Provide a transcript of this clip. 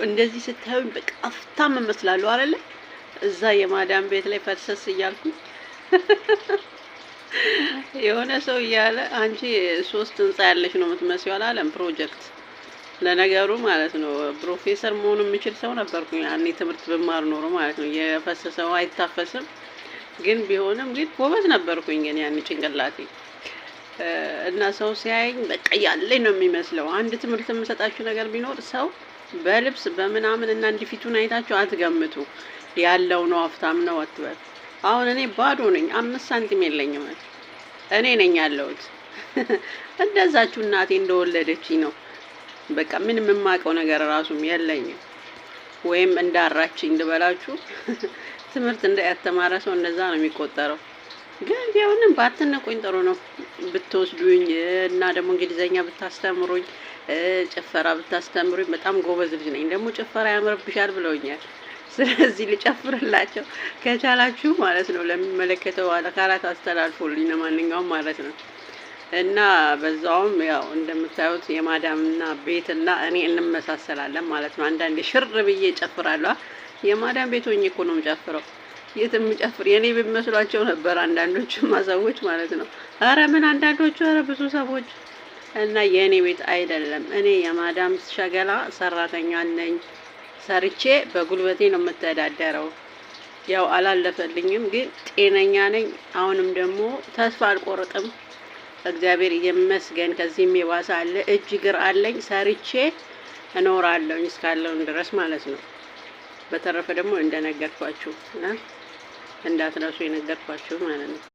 እንደዚህ ስታዩኝ በቃ ሀብታም እመስላለሁ አይደለ? እዛ የማዳም ቤት ላይ ፈሰስ እያልኩኝ የሆነ ሰው እያለ አንቺ 3 ህንጻ ያለሽ ነው የምትመስይው አላለም? ፕሮጀክት ለነገሩ ማለት ነው ፕሮፌሰር መሆን የምችል ሰው ነበርኩኝ ያኔ ትምህርት ብማር ኖሮ ማለት ነው። የፈሰሰው አይታፈስም፣ ግን ቢሆንም ግን ጎበዝ ነበርኩኝ። ግን ያኔ ጭንቅላቴ እና ሰው ሲያየኝ በቃ ያለኝ ነው የሚመስለው። አንድ ትምህርት የምሰጣችሁ ነገር ቢኖር ሰው በልብስ በምናምን እና እንዲህ ፊቱን አይታችሁ አትገምቱ። ያለው ነው ሀብታም ነው አትበል። አሁን እኔ ባዶ ነኝ፣ 5 ሳንቲም የለኝም። እኔ ነኝ ያለሁት። እንደዛችሁ እናቴ እንደወለደችኝ ነው። በቃ ምንም የማውቀው ነገር ራሱም የለኝም። ወይም እንዳራችኝ ልበላችሁ። ትምህርት እንዳያተማረ ሰው እንደዛ ነው የሚቆጠረው። ግን ቢሆንም ባትነቁኝ ጥሩ ነው። ብትወስዱኝ እና ደግሞ እንግሊዘኛ ብታስተምሩኝ፣ ጭፈራ ብታስተምሩኝ በጣም ጎበዝ ልጅ ነኝ። ደግሞ ጭፈራ ያምርብሻል ብለውኛል። ስለዚህ ልጨፍርላቸው ከቻላችሁ ማለት ነው። ለሚመለከተው አካላት አስተላልፎልኝ ለማንኛውም ማለት ነው። እና በዛውም ያው እንደምታዩት የማዳምና ቤትና እኔ እንመሳሰላለን ማለት ነው። አንዳንዴ ሽር ብዬ እጨፍራለሁ። የማዳም ቤት ሆኜ እኮ ነው የምጨፍረው። የት የምጨፍር የኔ ቤት መስሏቸው ነበር አንዳንዶቹማ ሰዎች ማለት ነው። ኧረ ምን አንዳንዶቹ፣ ኧረ ብዙ ሰዎች እና የኔ ቤት አይደለም። እኔ የማዳም ሸገላ ሰራተኛ ነኝ። ሰርቼ በጉልበቴ ነው የምተዳደረው። ያው አላለፈልኝም፣ ግን ጤነኛ ነኝ። አሁንም ደግሞ ተስፋ አልቆርጥም። እግዚአብሔር ይመስገን። ከዚህም የባሰ አለ። እጅ እግር አለኝ። ሰርቼ እኖራለሁኝ እስካለውን ድረስ ማለት ነው። በተረፈ ደግሞ እንደነገርኳችሁ እንዳትረሱ የነገርኳችሁ ማለት ነው።